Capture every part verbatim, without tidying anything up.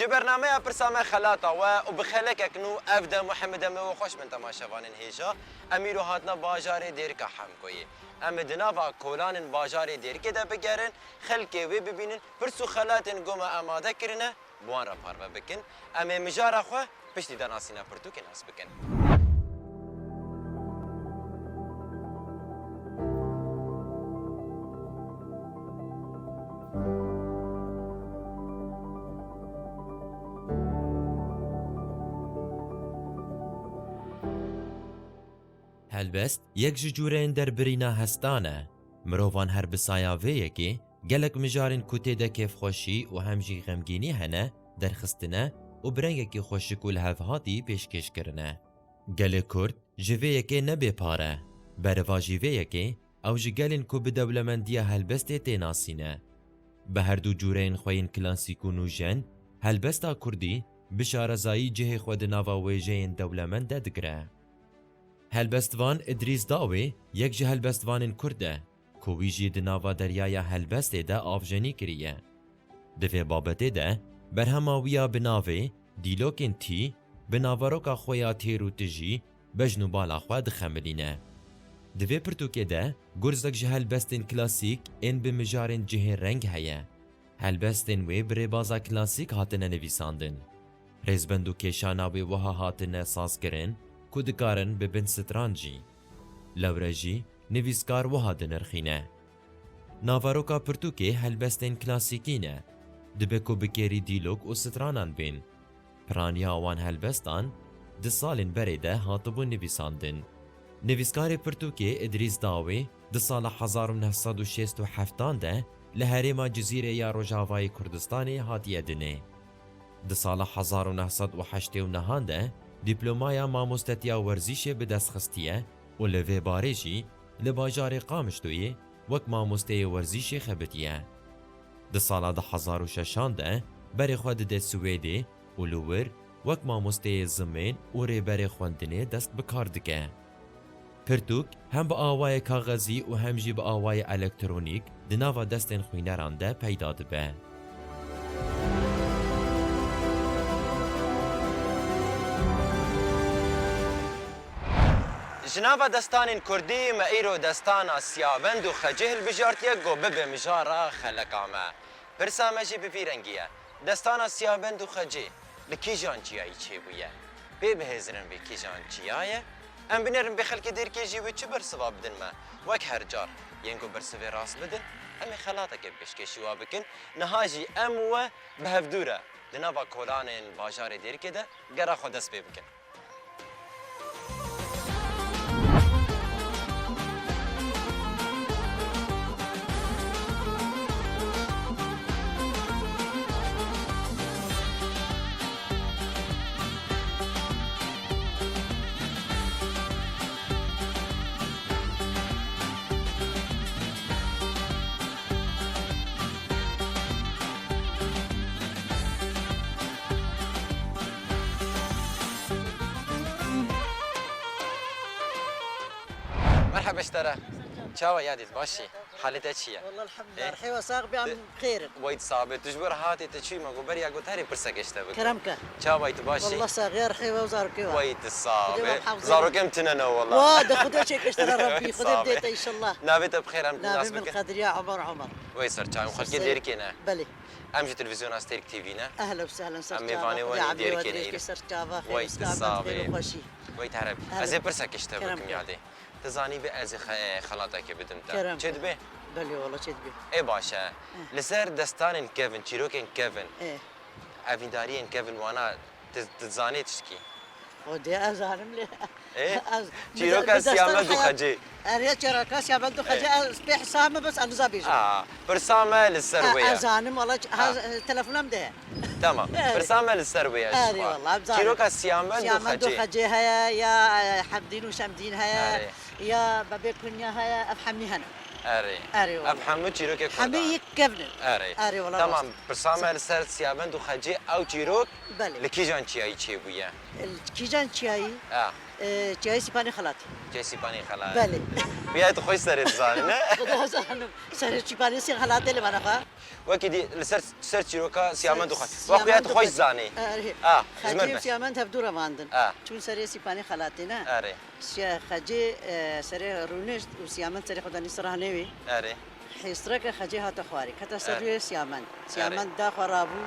Ji bernameya Pirsa Me Xelata we û bi xelekek nû ev dem û hemû demê we xweş bin temaşevanên hêja. Em îro hatine bajarê Dêrika Hemkoyê. Em ê di nava kolanên bajarê Dêrikê de bigerin, xelkê wê bibînin, pirs û xelatên ku me amade kirine, bi wan re parve bikin. Em ê mijara xwe piştî de nasîna pirtûkê nas bikin. Helbest yek ji cûreyên derbirîna hestan e. Mirovan her bi saya vê yekê gelek mijarên ku tê de kêfxweşî û hem jî xemgînî hene, derxistine û bi rengekî xweşik û lihevhatî pêşkêş kirine. Gelê Kurd ji vê yekê ne bêpar e. Berevajî vê yekê ew ji gelên ku bi dewlemendiya helbestê tê nasîne. Bi her du cûreyên xwe yên klasîk û nûjen, helbesta kurdî bi şarezayî cihê xwe di nava wêjeyên dewlemend de digire. Helbestvan Idrîs Dawê yek ji helbestvanên kurd e, ku wî jî di nava deryaya helbestê de avjenî kiriye. Di vê babetê de berhema wî ya bi navê Dîlokên Tî bi naveroka xwe ya têr û tijî, bejn û bala xwe dixemilîne. Di vê pirtûkê de gurzek ji helbestên klasîk ên bi mijarên cihê reng heye. Helbestên wê bi rêbaza klasîk hatine nivîsandin. Rêzbend û kêşana wê wiha hatine sazkirin ku dikarin bibin stran jî. Lewre jî nivîskar wiha dinirxîne. Naveroka pirtûkê helbestên klasîkî ne. Dibe ku bi kêrî dîlok û stranan bên. Piraniya wan helbestan di salên berê de hatibû nivîsandin. Nivîskarê pirtûkê Idrîs Dawê di sala hezar û neh sed û şêst û heftan de li herêma Cizîrê ya Rojavayê Kurdistanê hatiye dinê. Di sala hezar û neh sed û heştê û nehan de dîplomaya mamostetiya werzîşê bi dest xistiye û li vê barê jî li bajarê Qamişloyê wek mamosteyê werzîşê xebitiye. Di sala du hezar û şeşan de berê xwe dide Swêdê û li wir wek mamosteyê zimên û rêberê xwendinê dest bi kar dike. Pirtûk hem bi awayê kaxezî û hem jî bi awayê elektronîk di nava destên xwîneran de peyda dibe. Ji nava destanên kurdî me îro destana Siyabend û Xecê hilbijartiye ku bibe mijara xeleka me. Pirsa me jî bi vî rengî ye. Destana Siyabend û Xecê li kîjan çiyayî çêbûye? Pê bihêzirin vê kîjan çiya ye? Em binêrin vê xelkê Dêrikê jî wê çi bersiva bidin me? Wek her car, yên ku bersivê rast bidin, em ê xelateke pêşkêşî wa bikin. Niha jî em û we bi hevdû re di nava kolanên bajarê Dêrikê de gera xwe dest pê bikin. Merhaba ji te re. Çawa yadî, baş î? Halê te çi ye? Wallah elhamdulillah. Ê? Rihê we sax be, em bi xêr in. Wey tu sax be. Tu ji bo re hatî, tu çûyî, me got berî pirseke ji te bikim. Kerem ke. Çawa yî, tu baş î? Wallah sax e, rihê we û zarokê we. Wey tu sax be. Xwedê we bi hafizê. Zarokê min tune ne wallah. Wa, de Xwedê çêke ji te re Rebbî. Xwedê bidê te înşallah. Navê te bi xêr, em nas bikin. Navê min Qedriya Omer Omer. Wey ser çavê xelkê Dêrikê ne. Belê. Em ji televîzyona Stêrk T V ne. Ehlen û sehlen, ser çava. Em mêvanê we ne, Dêrikê ne îro. Ser çava, xêr û selamet, xêr û xweşî. Wey tu here bî. Ez ê pirsekê ji te bikim yadê. Tu zanî bê ez ê xe-, xelateke bidim te. Kerem ke. Çê dibe? Belê wala çê dibe. Ê baş e. Eh. Li ser destanên kevin, çîrokên kevin, eh, evîndariyên kevin wana tu, tu zanê tiştkî? O dê ez zanim lê. Ê? Ez, çîroka Siyabend û Xecê. Erê, çîroka Siyabend û Xecê, ez pê hesab me bes ez niza bêjim. A, pirsa me li ser wê ye. Ez zanim, wala ç-, ha, telefona min de. Tamam. Erê. Pirsa me li ser wê ye. Erê, wala, em zanim. Çîroka Siyabend û Xecê. Siyabend û Xecê heye, ya, e, Hemdîn û Şemdîn heye, erê, ya Bebê Kunya heye, ev hemî hene. Erê. Erê, wala. Ev hemû çîrokê Kurdan. Hemî yek kevn in. Erê. Erê, wala. Tamam, rast. Pirsa me li ser Siyabend û Xecê, ew çîrok, belê, li kîjan çiyayî çêbûye? Li kîjan çiyayî? Ha. Ee, Çiyayê Sîpanê Xelatê. Çiyayê Sîpanê Xelatê. Belê. Xuya tu xweş serê dizanî, ne? Xuda zanim. Serê Sîpanê Xelatê li bana xwe. Wekî dî li ser, ser çîroka Siyamend û Xecê. Wa xuya tu xweş zanî. Erê. Ah, ji min be. Xecê û Siyamend hevdû revandin. Ah. Çûn serê Sîpanê Xelatê, ne? Erê. Siya-, Xecê, e, serê rûnişt û Siyamend serê xwe danî ser hanê wê. Erê. Hêstireke Xecê hate xwarê, kete ser rûyê Siyamend. Erê. Siyamend da xwe rabû,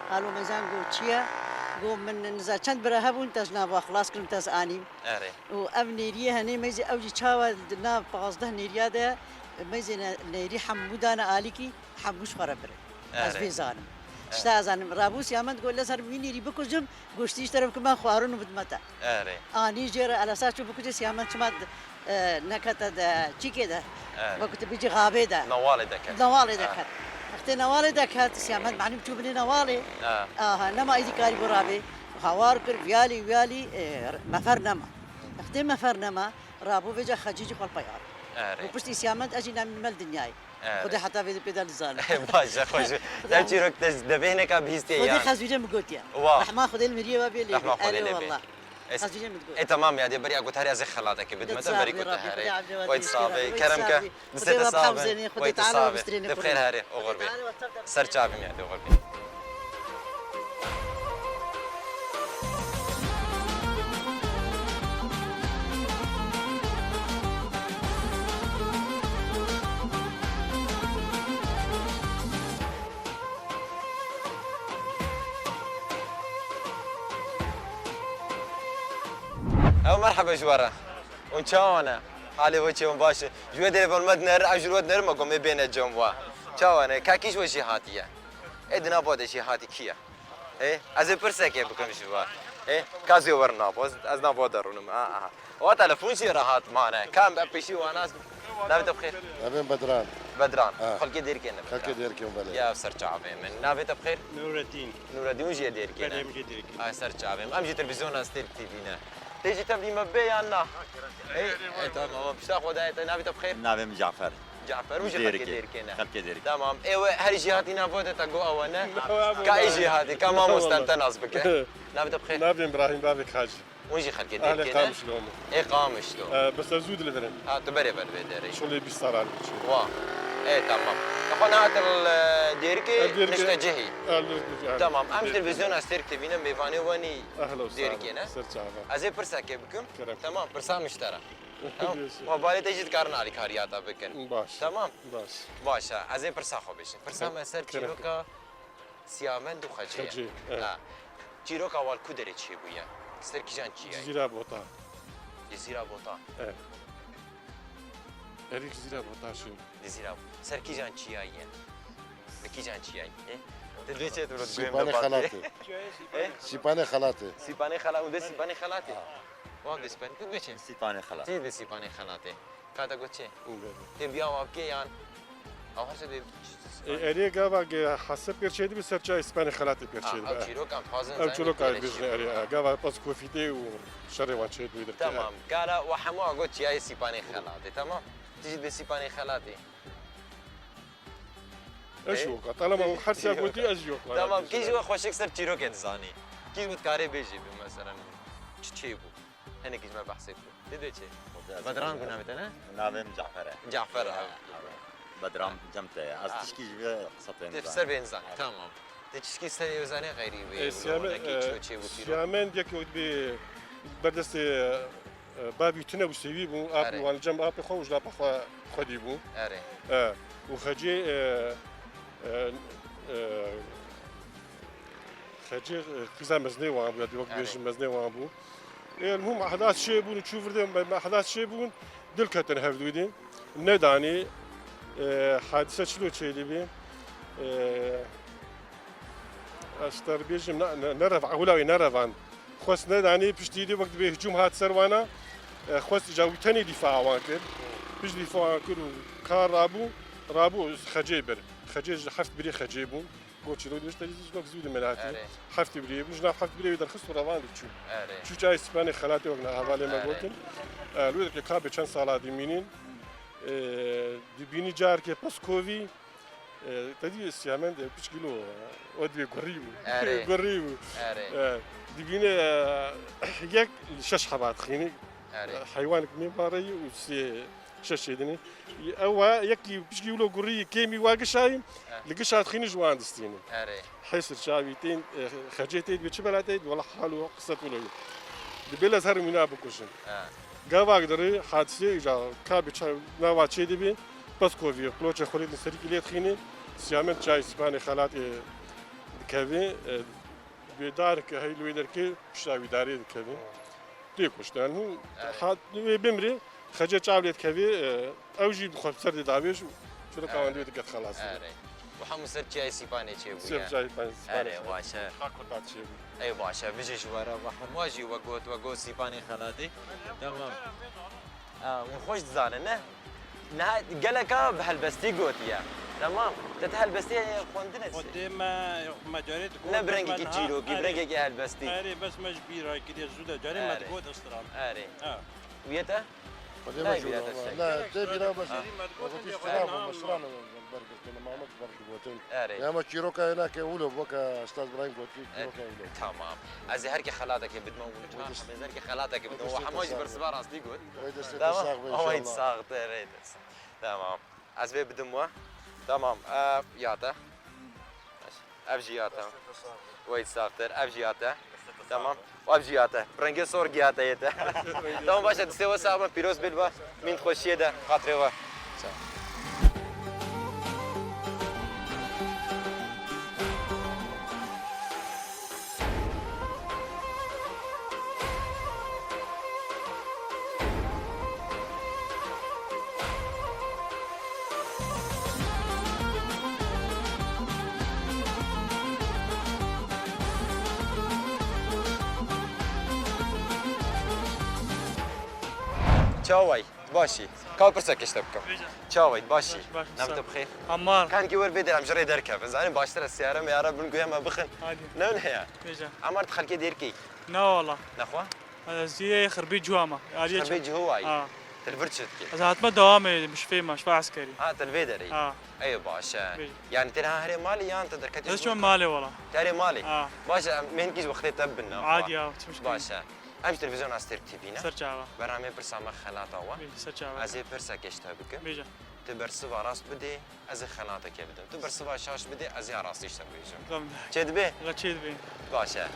halo mezan got, "Çi ye?" Got, "Min niza çend bira hebûn, te ji nava xilas kirim, te ez anîm." Erê. Û ev nêriyê henê meyzê ew jî çawa di nav pazdeh nêriya de, meyzê ne-, nêrî hemû dane alîkî, hemû ji xwe re birin. Ez vê zanim. Erê. Tişta ez zanim. Rabû Siyamend got, "Lez herim wî nêrî bikujim, goştî ji te re bikim, ben xwarin û bidime te." Erê. Anî jê re elesa çû bikuje Siyamend çima d-, e, nekete de çîkê de. Erê. Wekî tu bêjî xabê de. Newalê de ket. Newalê de ket. Wextê newalê de ket, Siyamend melim çû binê newalê. Erê. Aha, nema êdî karî bo rabê. Hawar kir, viyalî, viyalî, e, mefer nema. Wextê mefer nema, rabû vêca Xecî jî xwe li pey anî. Erê. Û piştî Siyamend ez jî nemînim li dinyayê. Erê. Xwedê heta vê pê de nizane. Baş e, xweş e. Xwedê. Te çîrok te ji devê hineka bihîstiye ya. Xwedê xezûrê min gotiye. Wa. Rehma Xwedê li miriyê we bê lê. Rehma Xwedê lê bê. Erê, wela. Xezûrê min digot. Ê, temam ya, dê beriya got her ya zê xelateke bit me te berî gote herê. Xwedê sabe, kerem ke. Bi te de sabe. Xwedê te sabe. Te bi xêr herê, oxir bê. Ser çavim ya, dê oxir bê. Ew merhebe ji we re. Hûn çawa ne? Halê we çi, hûn baş e? Ji wê derê van me dinêrin, ev ji we dinêrin, me got me bêne cem we. Çawa ne? Ka kî ji we jî hatiye? Ê di nava de jî hatî kî ye? Ê, ez ê pirsekê bikim ji we. Ê, ka zê werin nava, ez, ez nava de rûnim. Ha, aha. Wa telefon jî rehat mane. Ka em be pêşî wana. Navê te bi xêr? Navê min Bedran. Bedran. Ha. Xelkê Dêrikê ne Bedran? Xelkê Dêrikê, belê. Ya ser çavê min. Navê te bi xêr? Nurettin. Nurettin, hûn jî yê Dêrikê ne? Belê, em jî Dêrikê. Ay ser çavê min. Em jî televîzyona Stêrk T V ne. Tê jî tevlî me bê yan na? Ê, ê, tamam. Pişta xwe dayê te, navê te bi xêr? Navê min Cafer. Cafer, hûn jî xelkê Dêrikê ne? Xelkê Dêrikê. Tamam. Ê we her jî hatî nava te, te got ew ne? Ka ê jî hatî, ka mamoste em te nas bike. Navê te bi xêr? Navê min Brahîm, Bavê Kac. Hûn jî xelkê Dêrikê ne? Qamişlo min. Ê Qamişlo. E, bes ez zû dilivînim. Ha, tu berê ver vê derê. Şolê bîst sal an biçim. Wa. Ê, tamam. Te xwe nehat li Dêrikê, e, Dêrikê nişte cihî. E, Dêrikê, e. Tamam. Em ji televîzyona Stêrk T V ne, mêvanê we nî Dêrikê ne? Ser çava. Ez ê pirsekê bikim. Kerem. Tamam, pirsa min ji te re. Tamam. Wa balê te jî dikarin alîkariya te bikin. Baş. Tamam. Baş. Baş e. Ez ê pirsa xwe bêjim. Pirsa me ser çîroka Siyamend û Xecê ye. Xecê, evet. Ha. Çîroka wan ku derê çêbûye? Ser kîjan çiyayî? Cizîra Bota. Cizîra Bota. Evet. Erê Cizîra Bota şu. Cizîra. Ser kîjan çiyayî ye? Li kîjan çiyayî? Ê? Te dê çê tu Sîpanê Xelatê. Ê? Sîpanê Xelatê. Sîpanê Xelatê. Û de Sîpanê Xelatê. Ha. Wan de Sîpanê. Tu dê çê? Sîpanê Xelatê. Tê de Sîpanê Xelatê. Ka te got çi? Tê biya wan bike yan? Ew her şey dê. E, erê gava ge hesep pêr çêdibe, ser çay Sîpanê Xelatê pêr çêdibe. Ha, ew çîroka em dixwazin. Ew çîroka ez bêjin, erê, e, gava pas kofîtê û şerê wan çêdibe. Tamam. Kara we hemû got çiyayê Sîpanê Xelatê, tamam? Tu jî dê Sîpanê Xelatê. Ez jî weka. Tamam, her çiya gotî ez jî weka. Tamam, kî ji we xweşik ser çîrokê dizanî? Kî ji we dikarê bêjî bi, mesela, çi çêbû? Hinekî ji me behsê bû. Tê dê çi? Bedran bû navê te, ne? Navê min Cafer e. Cafer e. Bedran cem te ye. Ez tişkî ji vê qisa te nizanim. Ser vê nizanim. Tamam. Tê tişkî ser ê zanê xeyrî wê. E, Siyame-, nekî e, çi çêbû çîrok? Siyamend yek wek bi berdestê, e, bavî tune bû, sêwî bû. Apê wan li cem apê xwe û ji lapa xwe xwedî bû. Erê. E, û Xecê, e, e, e, Xecê, e, qîza mezinê wan bû, ya dî wek bêjin mezinê wan bû. Ê, li hûn ehdas çêbûn û çû virdê me-, me ehdas çêbûn, dil ketin hevdû dî. Nedanî, e, hadise çilo çêdibî. E, ez te bêjim, ne, ne, nerev-, ewla wê nerevand. Xwest nedanî, piştî dî wek dibê hicûm hat ser wana, e, xwest îca wî tenê dîfaa wan kir. Pişt dîfaa wan kir û kar rabû, rabû Xecê bir. Xecê ji heft birê Xecê bûn. Got çîrok dibêje, te jî wek zû dimilatî. Erê. Heftê birê bû, ji nav heftê birê wî derxist û revandî çû. Erê. Çû çayê Sîpanê Xelatê wek niha hevalê me gotin. E, li wê derê ka bê çend sala dimînîn. E, dibînî carkê pez kovî, E, te dî Siyamend, e, piçkî lo, e, o divê gurî bû. Erê. Gurî bû. Erê. E, dibîne, e, yek li şeş heba dixînî. Erê. E, heywanek mêvare yî û sê şeş çêdinê. Ew wa yekî piçkî wilo gurî kêmî wa gişayî, Eh. li gişa dixînî ji wan distînî. Erê. Hêsir çavî tên, e, xecê tê dibê çi bela tê dibê wela hal û qisset wilo yî. Dibê lez herim wîna bikujin. Eh. Gavak dirê hadisê îca ka bi ça-, nava çê dibê, peskovî, kloçê xwe lê din serîkî lê dixînê, Siyamend çayê Sîpanê xelatê dikevê, e, wê dareke hey li wê derkê pişta wî darê dikevê. Tê kuştin. Hû Evet. hat wê bimrê, xecê çav lê dikevê, e, ew jî bi xwe bi ser dê davêj û çiroka wan Evet. dê diket xelas. Erê. Û hemû ser çiyayê Sîpanê çêbûye. Ser çiyayê Sîpanê Erê, çêbû. Baş e. Ka Kurda çêbû. Ey baş e, bijî ji we re, we hemû jî we got, we got Sîpanê xelatê. Tamam. A, hûn xweş dizanin, ne? Niha geleka bi helbestî gotiye. Tamam. Te, te helbestî xwendine çi? Xwedê me, me carê digot, Ne bi rengekî çîrokî, bi erê. rengekî helbestî. Erê, bes me ji bîra kiriye zû de. Carê me Erê. digot stran. Erê. Ha. Wiyete? Xwedê me Nayê jû bîra ama. te Ne, tê bîra me jû. Wekî stran, me stran bergirtin, Mahmud berdigotin. Erê. Ya me çîroka hêna ke wilo, weke Ustaz Ibrahim gotî, E, çîroka wilo. Tamam. Ez ê herkê xelateke bidime û Wê dest- ez herkê xelateke bidime. Wê destê Hema te jî sax be. bersiva rastî got. Wê destê te Tamam. sax be Ama hiç inşallah. sax te rê dest. Tamam. Ez vê bidim we. Tamam. Ev ya te. Ev jî ya te. Wê saxtir. Ev jî ya te. Tamam. Ev jî ya te. Rengê sor giya te yê te. Tamam, baş e, distê we sax bin, pîroz bê li we. Mîn xweşiyê de, xatirê we. Sağ ol. Çaway, başî. Ka pirsek ji te bikim. Bêje. Çaway, başî. Baş, baş, Nav te sağ ol. Bixêr. Ammar. Kankî wer bê de em ji rê derkevin. Zanin baştir e, siyare meyare bin guya me bixin. Hadi. Ne ne ya? Bêje. Ammar, tu xelkê dêrkî? Na wala. Nexwe? Ez yê Xirbî Cuha me. Aliye Xirbî Cuha wayî? Ha. Te li vir çi dikî? Ez hatime dewamê, bi şifê me, şifa eskerî. Ha, te li vê derê? Ha. Ey baş e. Bêje. Yani te ha herê malê yan te derketî Ez ji çûme malê wala. Te herê malê? Ha. Baş e, em mênikî ji wextê te bibin, nexwe? Adi ya, çi muşkil. Baş e. Em ji televîzyona Astêrk T V ne. Ser çava. Bernameyê Pirsa Me Xelata We. Bêje, ser çava. Ez ê pirsekê ji te bikim. Bêje. Tu bersiva rast bidê, ez ê xelateke bidim. Tu bersiva şaş bidê, ez ê ya rastî ji te bibêjim. Tamam. Çê dibê? Re çê dibê. Baş e.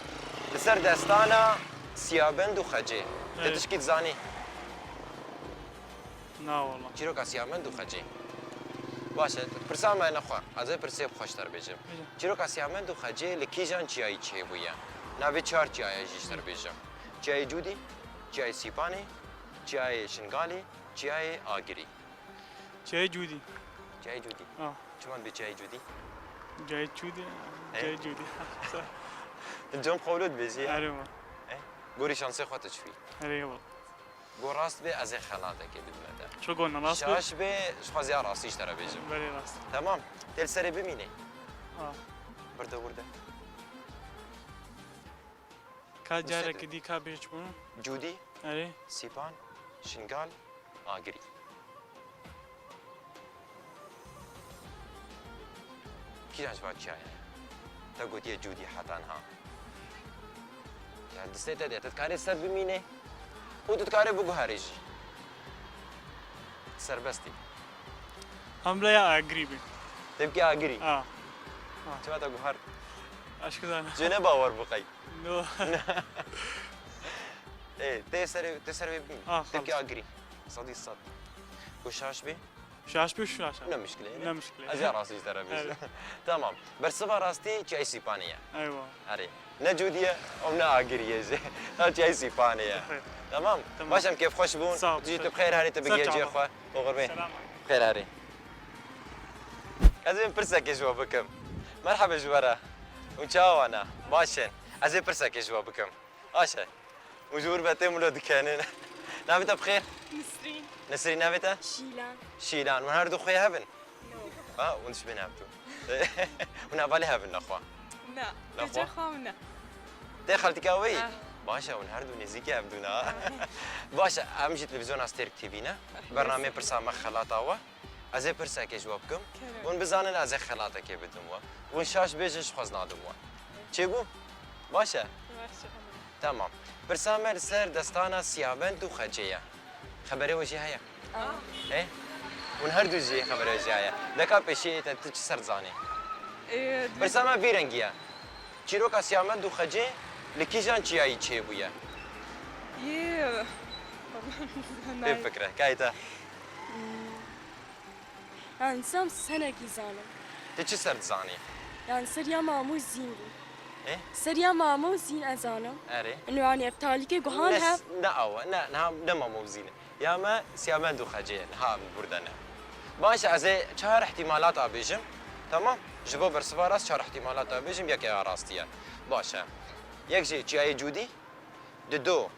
Li ser destana Siyabend û Xecê. Te Evet. tişkî dizanî? Na wala. Çîroka Siyabend û Xecê. Baş e. Pirsa me nexwe. Ez ê pirsê bi xwe ji te re bêjim. Bêje. Çîroka Siyabend û Xecê li kîjan çiyayî çêbûye? Navê çar çiyaya jî ji te re bêjim. Çiyayê Cûdî, Çiyayê Sîpanê, Çiyayê Şingalê, Çiyayê Agirî. Çiyayê Cûdî. Çiyayê Cûdî. Ah. Çima dibê Çiyayê Cûdî? Çiyayê Cûdî. He? Çiyayê Cûdî. Cem Xewlo dibêjî. Erê ma. Eh? Gorî şansê xwe tu çi bî? Erê ma. Go rast bê, ez ê xelatekê bidime te. Çi go ne rast bê? Şaş bê, ji xwe ziya rastî ji te re bêjim. Belê rast. Tamam. Tê li serê bimînê. Ah. Birde wirde. Ka Dûsê carekî dû. dî ka bêj bû. Cûdî, Erê. Sîpan, Şingal, Agirî. Kîjan ji van çiya ye? Te gotiye Cûdî heta niha. Ya distê te de, tu dikarî ser bimînê û tu dikarî biguherî jî. Serbest î. Em bila ya Agirî bê. Tê bikî Agirî. A. A. Çima te guhert? Aşkı zana. Cê ne bawer bû qey? No. Ê, tê serê, tê serê wê bimîn. Ah, Tê bikî xalas. Agirî. Sedî sed. Ku şaş bê? Şaş bê, şaş. Ne muşkile ye, ne? Ne muşkile ye. Ez ya rastî ji te re bêjim. Evet. Tamam. Bersiva rastî çiyayê Sîpanê ye. Eywa. Erê. Ne Cûdî ye, ew ne Agirî ye jî. Ew çiyayê Sîpanê ye. Tamam? Tamam. Baş, em kêfxweş bûn. Sağ ol. Tu jî tu bi xêr herî, tu bi Ser gehê çava. xwe. Oxir bê. Selam. Bi xêr herî. Ez ê pirsekê ji we bikim. Merhebe ji we re. Hûn çawa ne? Baş in. Ez ê pirsekê ji we bikim. Baş e. Û ji wir ve têm wilo dikenin. Navê te bi xêr? Nisrîn. Nisrîn, navê te? Şîlan. Şîlan. Hûn her du xwê hev in? No. Ha, hûn dişibên hev du. Hûn hevalê hev in nexwe? Na. Nexwe? Gece xwe ne. Tê xeltîka wê yî? Ah. Baş e, hûn her du nêzîkî hev du ne. Ah. Baş e, em jî televîzyona Stêrk T V ne. Bernameyê Pirsa Me Xelata We. Ez ê pirsekê ji we bikim. Kerem. Hûn bizanin ez ê xelatekê bidim we. Hûn şaş bêjin, ji xwe ez nadim we. Çêbû? Baş e? Baş e, tamam. Tamam. Pirsa me li ser destana Siyabend û Xecê ye. Xeberê we jî heye? Ah. Ê? Hûn her du jî xeberê we jî heye. Deka pêşiyê te tu çi ser dizanî? Ê, du- Pirsa me vî rengî ye. Çîroka Siyabend û Xecê li kîjan çiyayî çêbûye? Yê, Pê fikre, kayê te? Hmm. Yani, sen senekî zanim. Tu çi ser dizanî? Yani, seriya Mamo Zîn bû. Ê? Seriya Mamo Zîn ez zanim. Erê. Ino, yani, ev talîkê guhan Ne, hev. Ne awe, ne, niha ne Mamo Zîn e. Ya me Siyabend û Xecê ye, niha em burada ne. Baş e, ez ê çar ihtimalat a bêjim. Tamam? Ji bo bersiva rast çar ihtimalat a bêjim, yek ya rastî ye. Baş e. Yek jî çiyayê Cûdî, Dido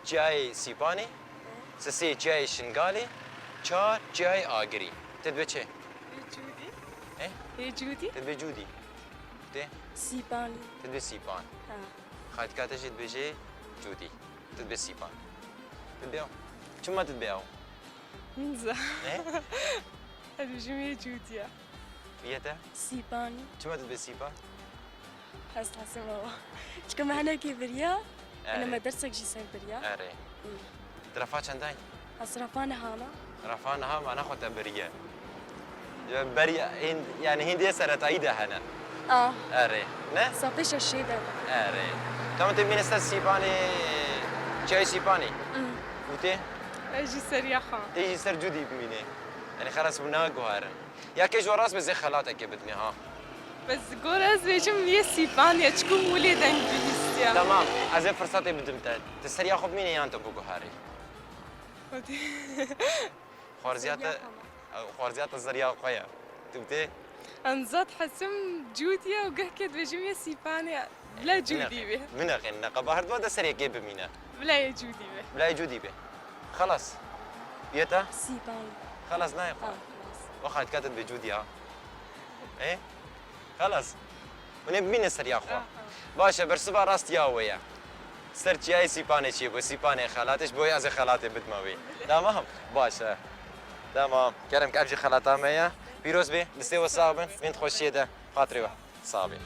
çiyayê Sîpanê, sisê çiyayê Şingalê, çar çiyayê Agirî. Te dibe çi? Hê Cûdî. He? Hê Cûdî. Te dibe Cûdî. Tê? Sîpanê. Te dibe Sîpan. Ha. Xalîtika te jî dibêje Cûdî. Te dibe Sîpan. Te dibe ew. Çima te dibe ew? Niza. He? Ez dibêjim Hê Cûdî ya. Yê te? Sîpanî. Çima tu dibê Sîpan? Ez dixwazim baba. Çika me hinekî biriya, Erê. Ene me dersek jî ser biriya. Erê. Hı. Tu refa çendayî? Ez refa niha me. Refa niha me, ana xwe te biriye. Ya beriya, hîn-, yani hîndê seretayî de hene. A. Erê. Ne? Sapê şeşê de. Erê. Tamam, te bîne ser Sîpanê, çiyayê Sîpanê. Hı. Û tê? Ez jî seriya xwe. Tê jî ser Cûdî bimînê. Yani xelas hûn naguherin. Ya kê ji we rast be, ez ê xelatekê bidimê ha. Bes gor ez bêjim yê Sîpan ya, çiku hûlê deng bihîstiya. Tamam, ez ê firsatê bidim te. Tu seriya xwe bimînê yan tu biguherî? Hadi. Xwarziya te, Seriya xwe. Xwarziya te seriya xwe ye. Tu tê? Em zat hesim Cûdî ye û gehkê dibêjim yê Sîpan ya. Bila Cûdî be. Bineqin, neqeba her dua de ser yekê bimîne. Bila yê Cûdî be. Bila yê Cûdî be. Xelas. Yê te? Sîpan. Xelas nayê xwe. Ha, xelas. Wexa dikatin be Cûdî ha. E? Xelas. Hûn ê bimînin ser ya xwe. Ha, ha. Baş e, bersiva rast ya we ye. Ser çiyayê Sîpanê çêbû, Sîpanê xelatê, ji bo ez ê xelatê bidime wê. Tamam? Baş e. Tamam. Kerem ke ev jî xelata me ye. Pîroz bê, distê we sax bin, bên xweşiyê de. Xatirê we. Sax bî.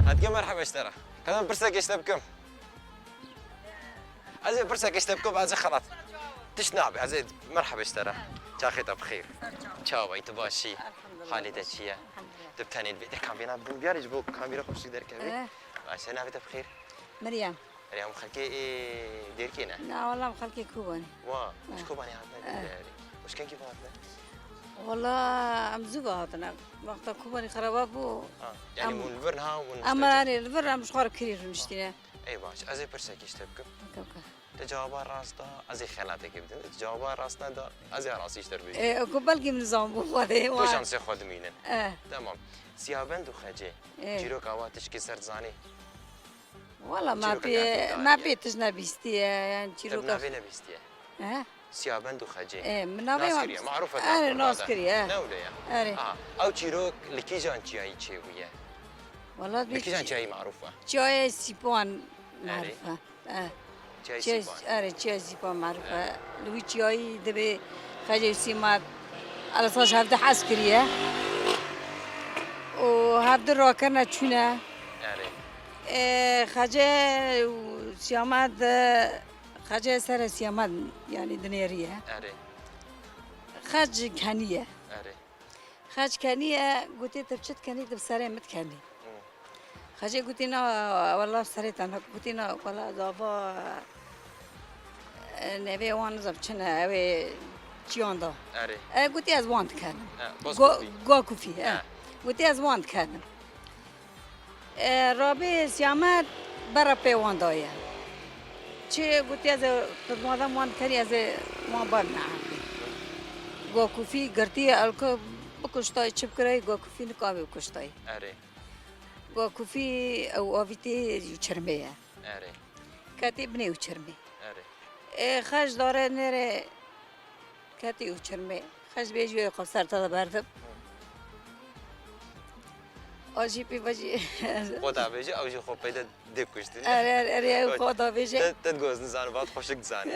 Hatice, merheba ji te re. Ka min pirsekê ji te bikim? Ez ê pirsekê ji te bikim, ez ê xelat. Tişt nabe, ez ê merheba ji te re. Çaxê te bi xêr. Çawa yî, tu baş î? Elhamdulillah. Halê te çi ye? Elhamdulillah. Tu bi tenê dibê, te kamera bû biyarî ji bo kamera xweşik derkevê. Eh. Baş e, navê te bi xêr? Meryem. Meryem, xelkê ê Dêrikê ne? Na, wela em xelkê Kobanê. Wa, ji Kobanê hatine vê derê. Û ji kengî ve hatine? Wela em zû ve hatine. Wexta Kobanê xeraba bû. Ha, yani hûn li vir niha hûn em, erê, li vir em ji xwe re kirî rûniştîne. Ey baş, ez ê pirsekî ji te bikim. Bike, bike. Te cewaba rast da, ez ê xelatekê bidim. Te cewaba rast neda, ez ê rastî ji te re bêjim. E, ku belkî min zanbû Xwedê. Tu şansê xwe dimînin. E. Tamam. Siyabend û Xecê. E. Çîroka wa tişkî ser dizanî? Wala me pê, me pê tişt nebîstiye, yani çîroka. Te bi navê nebîstiye? He? Siyabend û Xecê. E, min navê nas kiriye, marûf e. Erê, nas kiriye, he. Ne wile ye? Erê. Aha. Ew çîrok li kîjan çiyayî çêbûye? Wala li kîjan çiyayî marûf e? Çiyayê Sîpan marûf e. Eh. Çiyayê Sîpan. Erê, çiyayê Sîpan marûf e. Li wî çiyayî dibê Xecê û Sîmad Elesaj hevdi hez kiriye. Û hevdi rakirine çûne. Erê. Ê, Xecê û Sîmad, Xecê ser e Sîmad, yanî dinêriye. Erê. Xec keniye. Erê. Xec keniye, gotê, "Tu çi dikenî, tu bi serê min dikenî?" Hmm. Xecê gotî, "Na, wela serê te ne." Gotî, "Na, wela ez ava, e, nevê wan nizam çi ne, ew ê çiyan da." Erê. E, gotî, "Ez wan dikenim." E, bas Go-, kufî. Gua kufî, e. E. Gotî, "Ez wan dikenim." E, rabê Sîyamed bera pê wan daye. Çi gotî, "Ez ê tu madem wan dikerî, ez ê wan bar neheqî." Gokufî girtiye elko bikuştay çi bikirayî, gokufî nikavê bikuştay. Erê. Gokufî ew avîtê çirmê ye. Erê. Ketê binê û çirmê. Erê. Ê, xeş dare nêrê ketê û çirmê. Xeş bêjî wê xwe ser te de berdim. A jî pê vajî. Xwe da bêje, ew jî xwe peyde dê kuştin. Erê, erê, erê, ew xwe da bêje. Te, te digoz nizanibam, xweşik dizanî.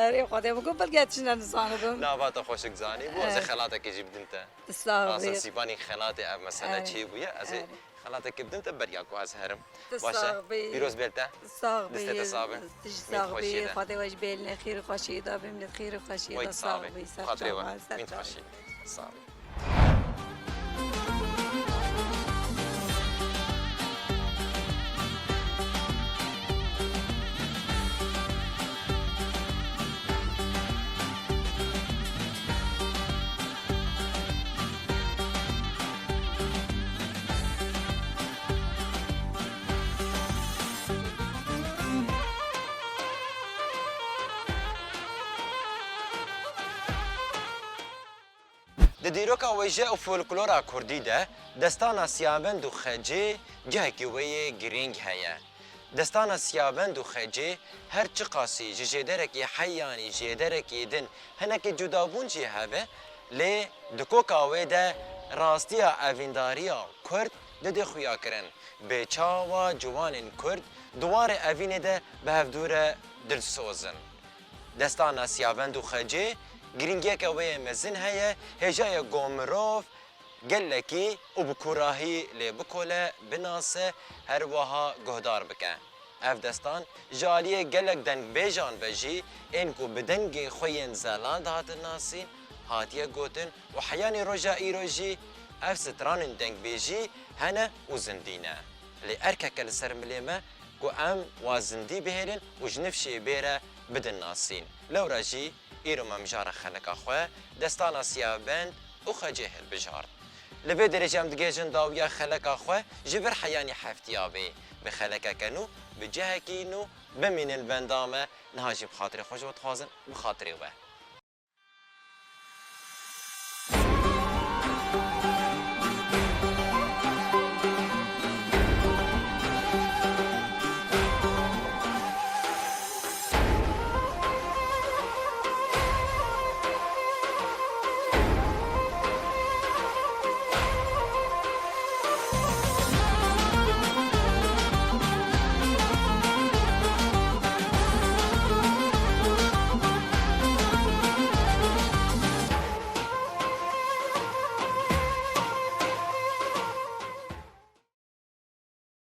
Erê, Xwedê biko bilge tiştine nizanibim. Na, va te xweşik dizanî, bû ez ê xelatekê jî bidim te. Sax bî. Aslında sîpanî xelatê ev mesele çê bûye, ez ê xelatekê bidim te beriya ku ez herim. Baş e. Pîroz bê te. Sax bî. Destê te sax be. Tij sax bî. Xwedê we ji bêlne xêr û xweşiyê da bê, min xêr û xweşiyê da. Sax bî. Xatirê we. Min xweşî. Sax bî. Di dîroka wêje û folklora kurdî de destana Siyabend û Xecê cihekî wê yê girîng heye. Destana Siyabend û Xecê her çiqasî ji jêderekî hey yanî jêderekî din hinekî cudabûn jî hebe, lê di koka wê de rastiya evîndariya kurd didê xuyakirin. Bê çawa ciwanên kurd di warê evînê de bi hevdû re dilsoz in. Destana Siyabend û Xecê girîngiyeke wê yê mezin heye, hêja ye ku mirov gelekî û bi kûrahî lê bikole, binase, her wiha guhdar bike. Ev destan ji aliyê gelek dengbêjan ve jî, ên ku bi dengê xwe yên zelal dihatin nasîn, hatiye gotin û heyanî roja îro jî ev stranên dengbêjî hene û zindî ne. Lê erkeke li ser milê me ku em wa zindî bihêlin û ji nifşê bê re bidin nasîn. Lewra jî îro me mijara xeleka xwe, destana Siyabend û Xecê hilbijart. Li vê derê jî em digihêjin dawiya xeleka xwe, ji vir heyanî heftiya bê. Bi xelekeke nû, bi cihekî nû, bimînin benda me, niha jî bi xatirê xwe ji we dixwazin, bi xatirê we.